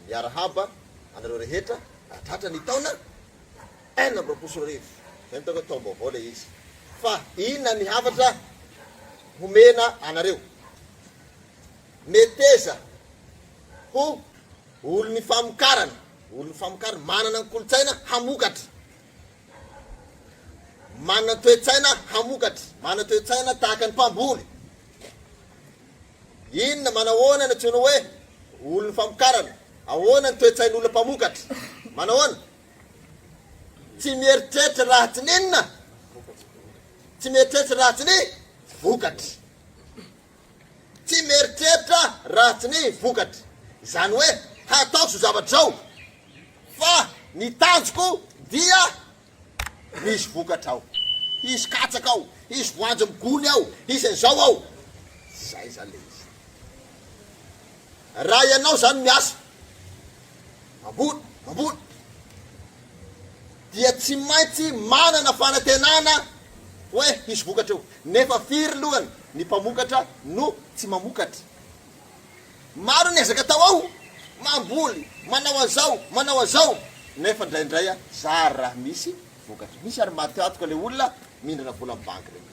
Miarahaba anareo rehetra nahatratra ny taona 2026. Izay no ataoko hoe taom-baovao ilay izy. Fa inona ny hafatra homena anareo? Meteza ho olon'ny famokarana, olon'ny famokarana, manana ny kolontsaina hamokatra. Manana toe-tsaina hamokatra, manana toe-tsaina tahaka ny mpamboly. Inona, manahoana ny antsoina hoe olon'ny famokarana? Ahoana ny toe-tsain'olona mpamokatra? Manahoana? Tsy mieritreritra raha tsy ny inona? Tsy mieritreritra raha tsy ny vokatra. Tsy mieritreritra raha tsy ny vokatra. Izany hoe hataoko izao zavatra izao fa ny tanjoko dia hisy vokatra ao, hisy katsaka ao, hisy voanjo migony ao, hisy an'izao ao. Izay izany ilay izy. Raha ianao izany miasa, mamboly, mamboly, dia tsy maintsy manana fanantenana hoe hisy vokatra eo. Nefa firy lohany ny mpamokatra no tsy mamokatra? Maro ny ezaka atao ao, mamboly, manao an'izao, manao an'izao, nefa indraindray zary raha misy vokatra. Misy ary maty antoka ilay olona mindrana vola amin'ny banky ireny.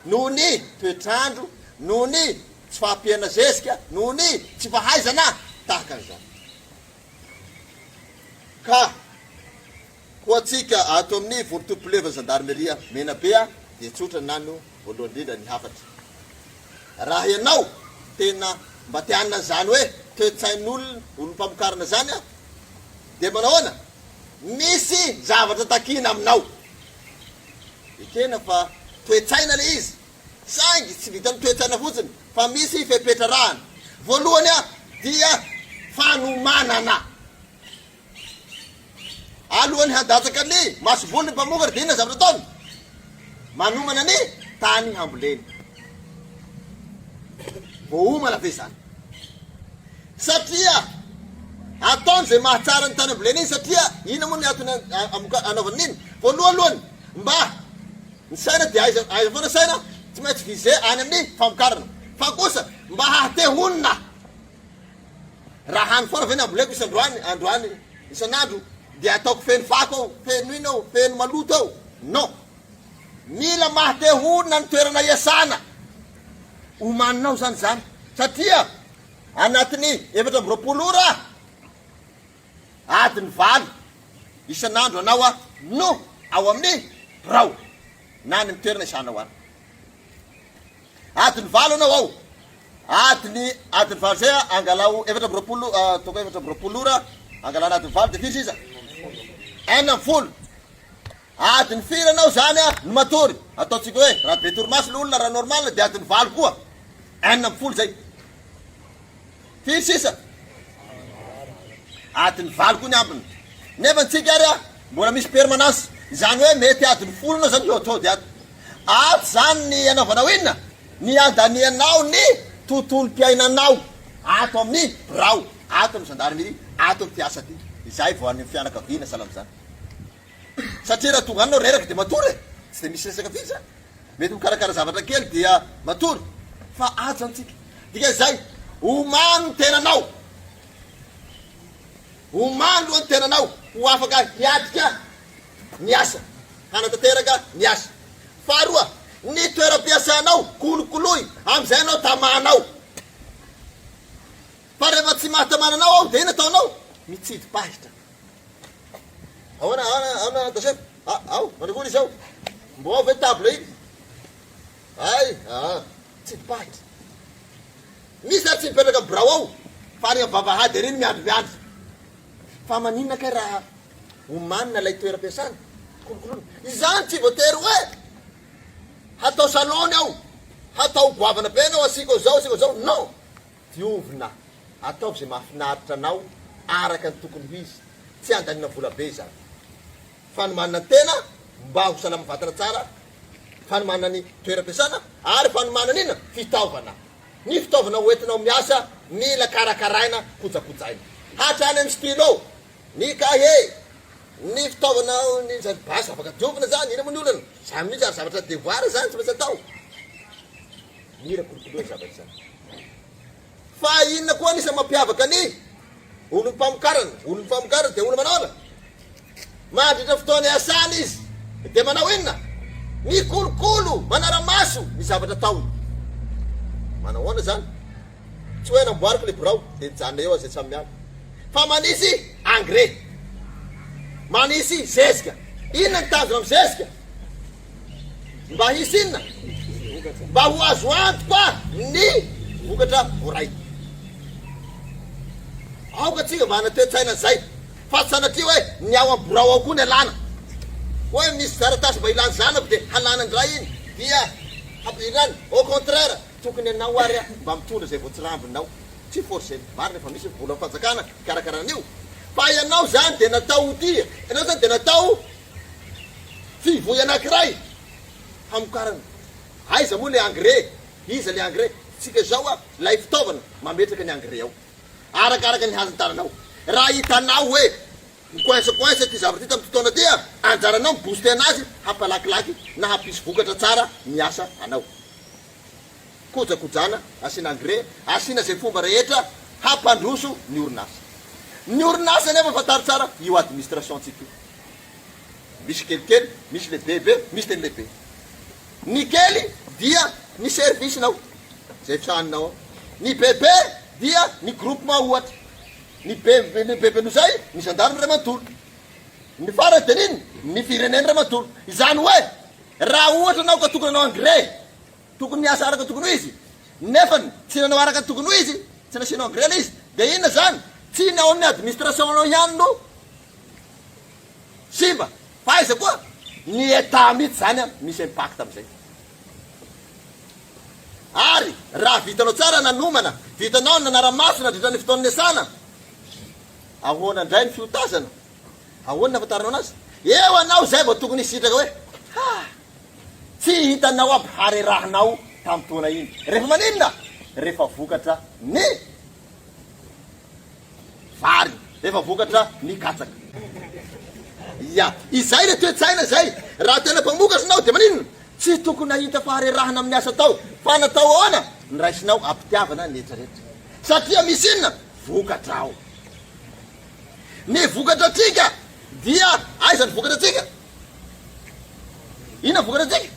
Noho ny toetr'andro, noho ny tsy fahampiana zezika, noho ny tsy fahaizana tahaka an'izany. Ka ho antsika ato amin'ny Vondron-tobim-pileovan'ny Zandarmeria Menabe dia tsotra na no voalohany indrindra ny hafatra. Raha ianao tena mba te hanana an'izany hoe toe-tsain'olona, olom-pamokarana izany dia manahoana? Misy zavatra takiana aminao. Ekena fa toe-tsaina ilay izy Saingy tsy vitan'ny toe-tsaina fotsiny fa misy fepetra arahana. Voalohany dia fanomanana. Alohan'ny handatsaka ny masomboly ny mpamokatra dia inona ny zavatra ataony? Manomana ny tany hamboleny. Voaomana ve izany? Satria ataony izay mahatsara ny tany ambolena iny satria inona moa ny antony anaovany iny? Voalohalohany mba Ny saina dia aiza aiza foana saina tsy maintsy viser any amin'ny famokarana fa kosa mba haha te honina raha any foana ve ny amboleko isandroany androany isan'andro dia ataoko feno fako ao feno ino ao feno maloto ao non mila maha te honina ny toerana iasana omaninao zany zany satria anatin'ny 24 ora Adiny valo isan'andro anao aho no ao amin'ny birao na any amin'ny toerana isanao any. Adiny valo anao ao. Adiny adiny valo zay angalao 24 ataoko 24 ora angalana adiny valo dia firy sisa? 16. Adiny firy anao zany no matory? Ataontsika hoe raha be torimaso le olona raha normal dia adiny valo koa. 16 zay. Firy sisa? Adiny valo koa ny ambiny. Nefa antsika ary a, mbola misy permanence. Izany hoe mety adiny folo anao zany hihaodihaody ato. Ato zany ny anaovanao inona? Ny andanianao ny tontolom-piainanao ato amin'ny birao, ato amin'ny gendarmerie, ato amin'ity asa ity. Izay vao any amin'ny fianakaviana sahala amin'izany. Satria raha tonga any anao reraka dia matory e! Tsy dia misy resaka firy zany. Mety mikarakara zavatra kely dia matory. Fa aja antsika. Dikan'izay, omano ny tenanao. Omano aloha ny tenanao ho afaka hiatrika ny asa, hanatanteraka ny asa. Faharoa, ny toeram-piasanao kolokoloy amin'izay ianao tamanao. Fa rehefa tsy mahatamana anao aho dia inona ataonao? Mitsidi-pahitra. Ahoana, ahoana, ahoana Joseph? Ah, ao, manakory izy ao? Mbo ao ve table iny? Ay, ah, tsy mipahitra. Misy ary tsy mipetraka amin'ny birao ao, fa ary amin'ny vavahady ery no miandry miandry. Fa maninona kay raha omanina ilay toeram-piasana? Kolokoloina. Izany tsy voatery hoe hatao salon ao, hatao goavana be anao, asiako izao, asiako izao. Non! Diovina, ataovy izay mahafinaritra anao araka ny tokony ho izy, tsy andaniana vola be izany. Fanomanana ny tena mba ho salama vatana tsara, fanomanana ny toeram-piasana ary fanomanana inona? Fitaovana. Ny fitaovana ho entinao miasa mila karakaraina, kojakojaina. Hatrany amin'ny stylo, ny kahie, ny fitaovana, ny izany basy afaka diovina izany, inona moa ny olana? Izany mihitsy ary zavatra devoir izany tsy maintsy atao. Mila kolokoloina zavatra izany. Fa inona koa anisan'ny mampiavaka ny Olon'ny famokarana, olon'ny famokarana dia olona manao ahoana? Mandritra fotoana iasany izy dia manao inona? Mikolokolo, manara-maso ny zavatra ataony. Manao ahoana izany? Tsy hoe namboariko le birao dia nijanona eo aho izay samy miala. Fa manisy engrais. Manisy zezika. Inona ny tanjona amin'ny zezika? Mba hisy inona? Mba ho azo antoka ny vokatra voaray. Aoka tsika mba hana-toe-tsaina an'izay. Fa tsy sanatria hoe ny ao amin'ny birao ao koa ny alana. Hoe misy taratasy mba ilan'ny zanako dia halana indray iny dia hampidirina any. Au contraire, tokony ianao ary mba mitondra izay voatsirambinao. Tsy forcena. Marina fa misy volan'ny fanjakana hikarakarana an'io. Fa ianao izany dia natao ho tia. Ianao izany dia natao fivoy anankiray hamokarana. Aiza moa ilay engrais? Iza ilay engrais? Tsika izao ilay fitaovana mametraka ny engrais ao. Arakaraka ny hazan-tananao. Raha hitanao hoe mi-coince-coince ity zavatra ity tamin'ity taona ity, anjaranao mi-booster anazy hampalakilaky na hampisy vokatra tsara ny asa anao. Kojakojana, asiana engrais, asiana izay fomba rehetra hampandroso ny orinasa. Ny orinasa anefa fantaro tsara io administration-tsika io. Misy kelikely, misy lehibebe, misy tena lehibe. Ny kely dia ny service-nao, izay sahaninao ao. Ny bebe dia ny groupement ohatra. Ny be, ny bebe noho izay, ny gendarme iray manontolo. Ny farany dia n'inona? Ny firenena iray manontolo. Izany hoe, raha ohatra ianao ka tokony hanao engrais, tokony miasa araka ny tokony ho izy, nefany tsy nanao araka ny tokony ho izy, tsy nasianao engrais ilay izy, dia inona izany? Tsy ny ao amin'ny administration-nao ihany no Simba, fa aiza koa? Ny Etat mihitsy zany an, misy impact amizay. Ary raha vitanao tsara nanomana, vitanao ny nanara-maso nandritra ny fotoana niasana, ahoana indray ny fiotazana? Ahoana ny nahafantaranao anazy? Eo anao izay vao tokony hisitraka hoe, ha! Tsy hitanao aby harerahanao tamin'ny taona iny. Rehefa maninona? Rehefa vokatra ny. Vary efa vokatra ny katsaka. Ya, izay le toe-tsaina izay. Raha tena mpamokatra ianao dia maninona? Tsy tokony hahita faharerahana amin'ny asa atao, fa natao ahoana? Ny raisinao am-pitiavana ny rehetra rehetra. Satria misy inona? Vokatra ao. Ny vokatra antsika dia aiza ny vokatra antsika? Inona vokatra antsika?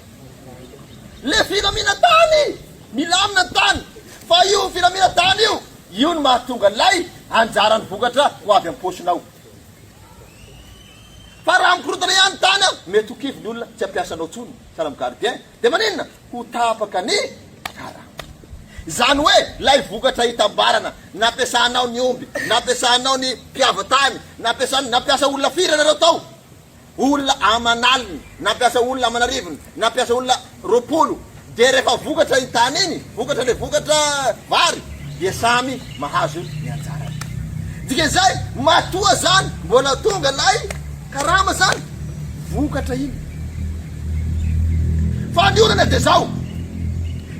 Le filaminan-tany! Milamina ny tany. Fa io filaminan-tany io, io no mahatonga an'ilay anjaran'ny vokatra ho avy am-paosinao. Fa raha mikorontana ihany ny tany, mety ho kivy ny olona, tsy hampiasa anao intsony, sahala amin'ny gardien. Dia maninona? Ho tapaka ny karama. Izany hoe ilay vokatra itambarana, nampiasanao ny omby, nampiasanao ny mpiava tany, nampiasanao, nampiasa olona firy ianareo tao? Olona aman'aliny, nampiasa olona aman'arivony, nampiasa olona 20, dia rehefa vokatra iny tany iny, vokatra ilay vokatra vary, dia samy mahazo ny anjarany. Dikan'izay, matoa zany mbola tonga ilay karama zany, vokatra iny. Fa ny olana dia zao,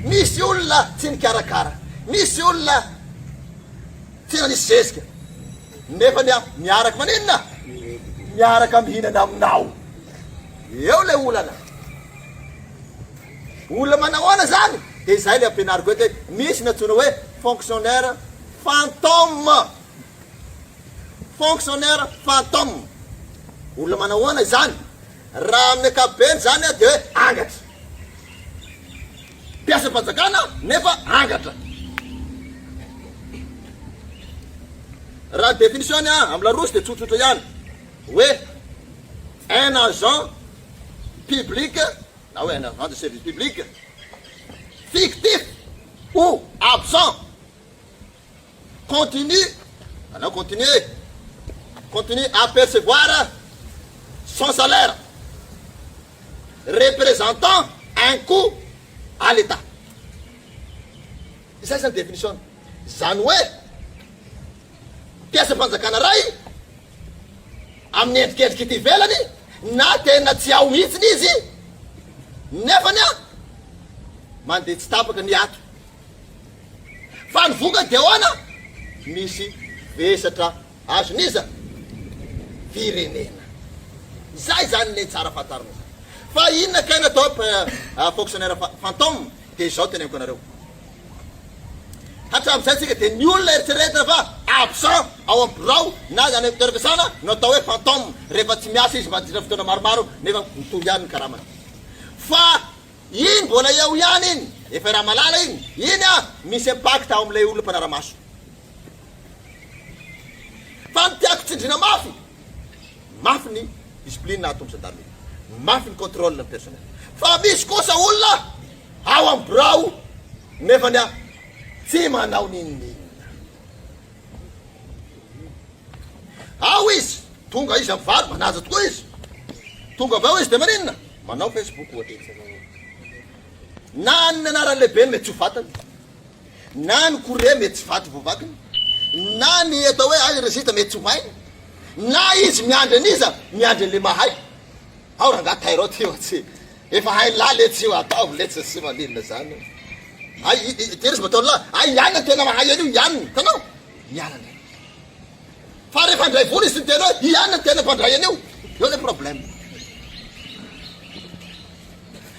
misy olona tsy nikarakara, misy olona tsy nanisy zezika. Nefany aho miaraka maninona? Miaraka mihinana aminao. Eo ilay olana. Olona manahoana zany? Dia izay ilay ampianariko eto hoe misy ny antsoina hoe fonctionnaire fantôme. Fonctionnaire fantôme. Olona manahoana izany? Raha amin'ny ankapobeny izany dia hoe angatra. Mpiasam-panjakana nefa angatra. Raha ny définition-ny amin'ny Larousse dia tsotsotra ihany hoe un agent public na hoe un agent de service public fictif ou absent continue anao continuer continue à percevoir son salaire représentant un coût à l'Etat. Izay zany définition. Izany hoe mpiasam-panjakana iray amin'ny endrikendrika ety ivelany na tena tsy ao mihitsy izy nefany a mandeha tsy tapaka ny ato. Fa ny vokany dia ahoana? Misy vesatra azon'iza? Firenena. Izay izany ilay tsara fantarina izany. Fa inona kay natao fonctionnaire fantôme? Dia izao teneniko anareo. Hatramin'izay tsika dia ny olona eritreretina fa absent ao amin'ny birao na any amin'ny toeram-piasana no atao hoe fantôme rehefa tsy miasa izy mandritra fotoana maromaro nefa mitohy ihany ny karamany. Fa iny mbola eo ihany iny, efa Ramalala iny, iny an, misy impact ao amin'ilay olona mpanara-maso. Fa ny tiako tsindriana mafy, mafy ny discipline ato amin'ny gendarmerie, mafy ny contrôle ny personnel. Fa misy kosa olona ao amin'ny birao nefany a tsy manao n'inon'inona. Ao izy, tonga izy amin'ny valo, manaja tokoa izy. Tonga avy ao izy dia maninona? Manao Facebook ohatra. Na ny anaran'ny lehibeny mety tsy ho fantany. Na ny courrier mety tsy vaky voavakiny, na ny atao hoe ay registre mety tsy ho hainy, na izy miandry an'iza, miandry an'le mahay. Ao rangaha tairo ao ty fa tsy efa hain'lah letsy io, ataovy letsy tsy maninona zany. Ay ty izy mba ataon'lah, ay i anona tena mahay an'io, i anona, hitanao? Miala indray. Fa rehefa handray vola izy miteny hoe i anona tena mpandray an'io, eo le problème.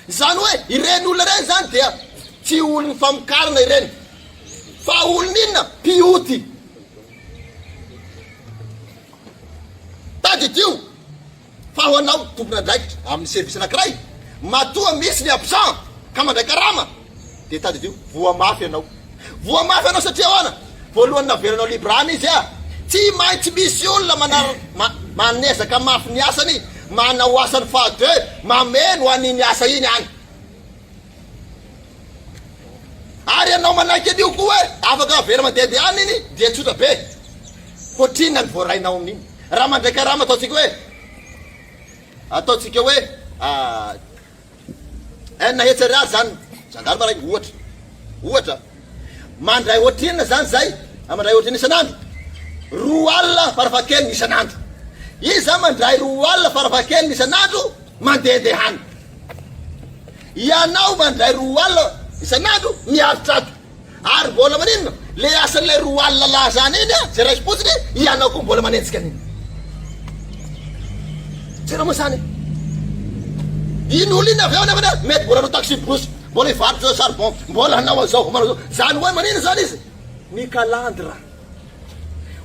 Izany hoe ireny olona ireny izany dia tsy olon'ny famokarana ireny fa olon'inona? Mpioty. Tadidio fa ho anao tompon'andraikitra amin'ny service anankiray, matoa misy ny absent ka mandray karama dia tadidio voa mafy ianao. Voa mafy ianao satria ahoana? Voalohany navelanao libre any izy a! Tsy maintsy misy olona manar manezaka mafy ny asany, manao asany faha deux, mameno an'iny asa iny any. Ary ianao manaiky an'io koa hoe afaka avela mandehandeha any iny dia tsotra be. Hoatrinona ny voarainao amin'iny? Raha mandray karama ataontsika hoe ataontsika hoe 600 ariary zany gendarme ray ohatra ohatra mandray ohatrinona zany zay mandray ohatrinona isan'andro 20 farafahakeliny isan'andro izy zany mandray 20 farafahakeliny isan'andro mandehandeha any ianao mandray 20 isan'andro miaritra ato Ary mbola maninona? Le asan'ilay 20 lazany iny a, zay raisim-potsiny, ianao koa mbola manenjika an'iny. Jereo moa zany e. Iny olona iny avy eo nefany a, mety mbola hanao taxi brousse, mbola hivarotra charbon, mbola hanao an'izao, manao an'izao. Zany hoe maninona zany izy? Mikalandra.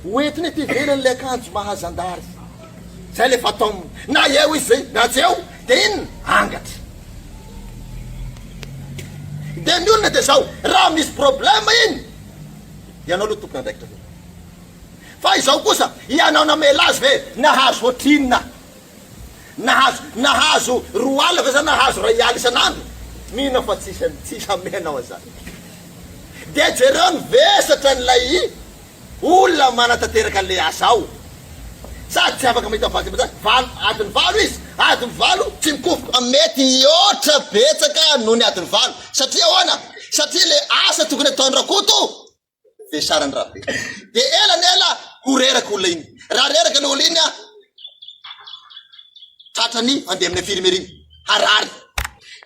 Hoentiny ety ivelany le akanjo maha zandary. Zay le fantôme. Na eo izy zay, na tsy eo, de inona? Angatra. De ny olona de zao, raha misy problème iny, ianao aloha tompon'andraikitra voalohany. Fa izao kosa, ianao namela azy ve nahazo ohatrinona? Nahazo, nahazo 20 ve sa nahazo 1000 isan'andro? Mino aho fa tsisy, tsisy hamenao an'izany. De jereo ny vesatra an'ilay Olona manatanteraka an'ilay asa ao sady tsy afaka mahita vaky mihitsy, valo, adiny valo izy, adiny valo tsy mikofoka. Mety hihoatra betsaka noho ny adiny valo, satria ahoana? Satria ilay asa tokony ataon'i Rakoto vesaran'i Rabe. Dia ela ny ela ho reraka olona iny. Raha reraka ilay olona iny an, tratrany handeha amin'ny infirmerie, harary.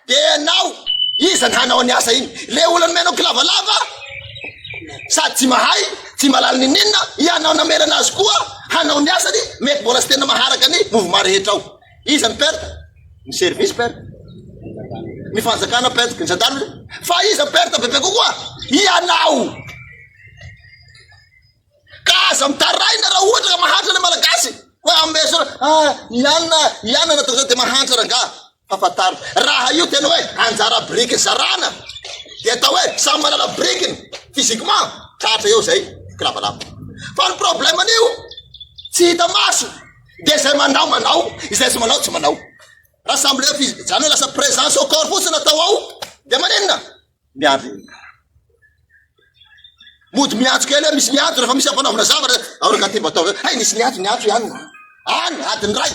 Dia ianao, iza ny hanao ny asa iny? Le olona nomenao kilavalava, sady tsy mahay, tsy mahalala ninoninona, ianao namerana azy koa hanao ny asany, mety mbola tsy tena maharaka ny mouvement rehetra ao. Iza ny perte? Ny service perte. Ny fanjakana perte, ny gendarme. Fa iza perte bebe kokoa? Ianao. Ka aza mitaraina raha ohatra ka mahantra ilay Malagasy. Hoe amesona, ah, i anona, i anona natao zao dia mahantra rangaha. Fa fantaro, raha io tena hoe anjara biriky zarana, dia atao hoe samy manana birikiny physiquement, tratra eo zay kilavalava. Fa ny problème an'io, tsy hita maso, dia izay manao manao, izay tsy manao tsy manao. Rassembler physique, zany hoe lasa présence au corps fotsiny atao ao, dia maninona? Miandry Mody miantso kely hoe misy miantso rehefa misy ampanaovina zavatra ao rangahy ty mba atao hoe hay nisy niantso niantso ihany any adiny iray.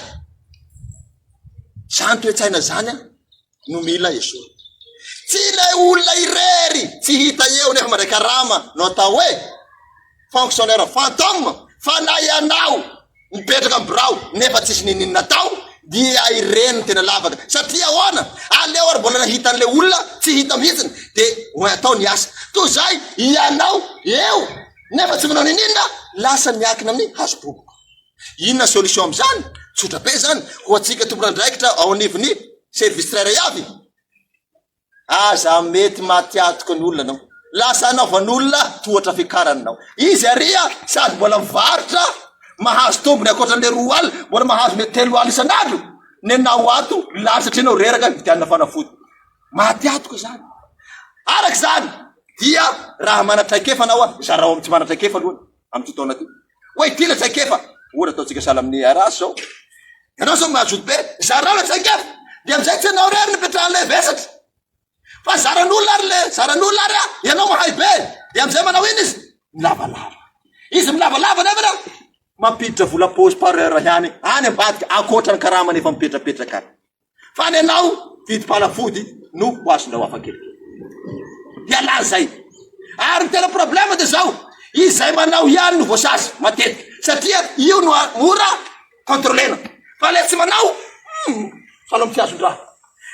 Zany toe-tsaina zany an no mila esorina. Tsy ilay olona irery tsy hita eo nefa mandray karama no atao hoe fonctionnaire fantôme fa na ianao mipetraka am birao nefa tsisy ninininona atao dia ireny no tena lavaka satria ahoana aleo ary mbola nahita an'le olona tsy hita mihitsiny de ho atao ny asa toy zay ianao eo nefa tsy manao nininona lasa miakina amin'ny hazo boboka inona solution am'zany tsotra be zany ho antsika tompon'andraikitra ao anivon'ny service tsirairay avy Aza mety maty atoka ny olona anao. Lasa anaovan'olona tohatra fiakarana anao. Izy ary sady mbola mivarotra, mahazo tombony ankoatran'ilay 20, mbola mahazo mety 30 isan'andro. Nenao ato lany satria anao reraka hividianana fanafody. Maty atoka izany. Araka izany dia raha mana traikefa anao, zarao amin'ny tsy mana traikefa aloha amin'ity taona ity. Hoe ity ilay traikefa. Ohatra ataontsika sahala amin'ny RH izao. Ianao izao mahazoto be, zarao ilay traikefa. Dia amin'izay tsy ianao irery no ipetrahan'ilay vesatra. Fa zaran'olona ary le, zaran'olona ary ah, ianao mahay be. Dia amin'izay manao ino izy? Milavalava. Izy milavalava nefa na mampiditra vola paosy par heure ihany any ambadika ankoatra ny karamany efa mipetrapetraka any. Fa ny anao vidim-panafody no ho azonao hafa kelikely. Ialà izay. Ary ny tena problème dia izao, izay manao ihany no voasazy matetika satria io no mora contrôlena. Fa ilay tsy manao, hum, sahala amin'ny tsy azon-draha.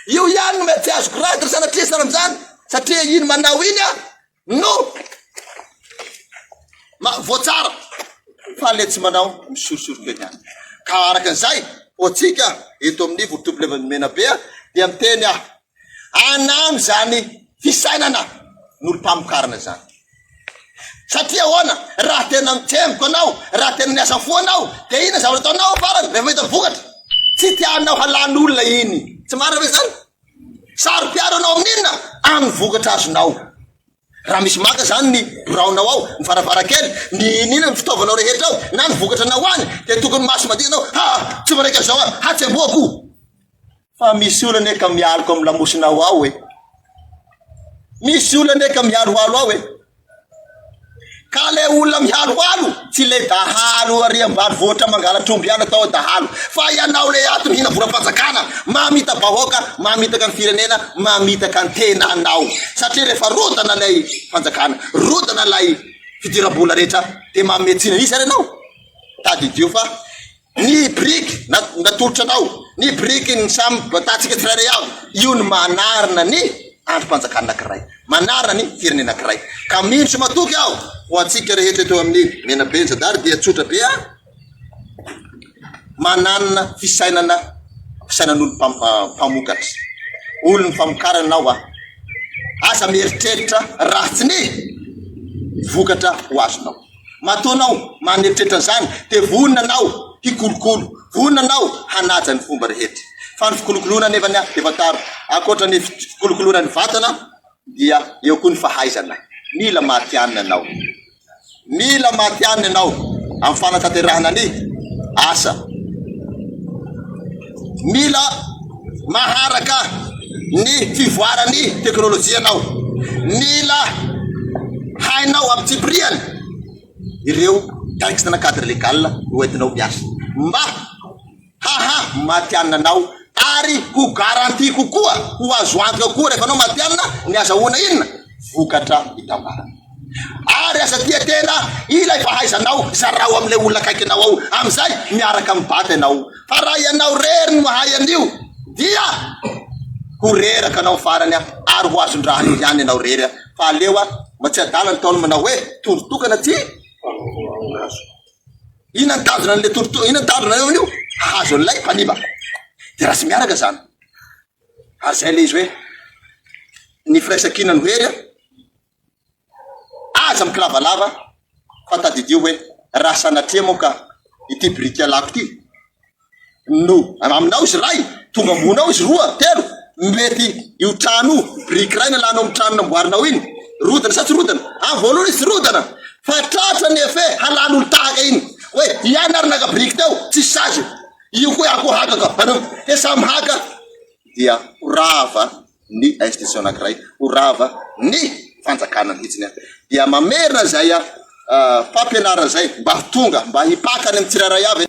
Io ihany no mety tsy azo grade ry sanatria sahala amin'izany satria iny manao iny a no voatsara fa le tsy manao misorosoroka eny ihany. Ka araka an'izay, ho antsika eto amin'ny Vorotompolevany Menabe dia miteny aho, anano izany fisainana n'olom-pamokarana izany. Satria ahoana? Raha tena mitsemboka anao, raha tena niasa fo anao, dia inona zavatra ataonao farany rehefa mahita ny vokatra? Tsy tianao halan'olona iny. Tsy marina ve izany? Saro-piaro anao amin'inona? Amin'ny vokatra azonao. Raha misy maka izany ny biraonao ao, ny varavarankely, ny inona, ny fitaovanao rehetra ao, na ny vokatra anao any, dia tokony maso madio ianao, ha, tsy manaiky an'izao aho, hatsembohako. Fa misy olona anie ka mialoka amin'ny lamosinao ao e. Misy olona anie ka mihalohalo ao e. Ka le olona mihalohalo tsy le dahalo ary ambanivohitra mangalatr'omby ihany atao hoe dahalo fa ianao le ato mihina volam-panjakana, mamita-bahoaka, mamitaka ny firenena, mamitaka ny tenanao. Satria rehefa rodana ilay fanjakana, rodana ilay fidiram-bola rehetra dia manome tsiny an'iza ary ianao? Tadidio fa Ny biriky natolotra anao, ny biriky ny samy batantsika tsirairay avy, io no manarina ny andrim-panjakana anankiray, manarina ny firenena anankiray. Ka mino sy matoky aho, ho antsika rehetra eto amin'ny Menabe Zadary dia tsotra be a, mananana fisainana, fisainan'olom-pamokatra, olon'ny famokarana ianao a, aza mieritreritra ratsy ny vokatra ho azonao. Matoa anao maneritreritra an'izany dia vonona anao hikolokolo, vonona anao hanaja ny fomba rehetra. Fa ny fikolokoloana anefa dia fantaro, ankoatra ny fikolokoloana ny vatana dia eo koa ny fahaizana. Mila matihanina ianao. Mila matihanina ianao amin'ny fanatanterahana ny asa. Mila maharaka ny fivoaran'ny teknolojia ianao. Mila hainao amin'ny-tsipiriany ireo texte na cadre légal hoentinao miasa mba haha matihanina anao ary ho garantie kokoa, ho azo antoka kokoa rehefa anao matihanina ny azahoana inona? Vokatra itambarana. Ary aza tia tena ilay fahaizanao zarao amin'ilay olona akaikinao ao, amin'izay miaraka mibata ianao. Fa raha ianao rery no mahay an'io dia ho reraka anao farany ary ho azon-draha eo ihany ianao rery. Fa aleo mba tsy adala ny ntaolo manao hoe toro tokana tsy hazo. Inona ny tanjona an'ilay toro tokana, inona ny tanjona eo amin'io? Hahazo an'ilay mpanimba. Dia raha tsy miaraka izany. Ary izay ilay izy hoe ny firaisankina no hery. Aza mikilavalava fa tadidio hoe raha sanatria moa ka ity biriky alako ity no aminao izy iray, tonga ambony ao izy roa, telo, mety io trano io, biriky iray nalanao amin'ny trano namboarinao iny, rodana sa tsy rodana? Amin'ny voalohany izy tsy rodana fa tratra ny effet halan'olon-tahaka iny hoe ihany ary naka biriky teo, tsisy sazy, io koa akoho haka ka, dia samy haka dia ho rava. ny institution anankiray ho rava ny fanjakana mihitsiny dia mamerina izay fampianarana izay mba ho tonga mba hipaka any amin'ny tsirairay avy.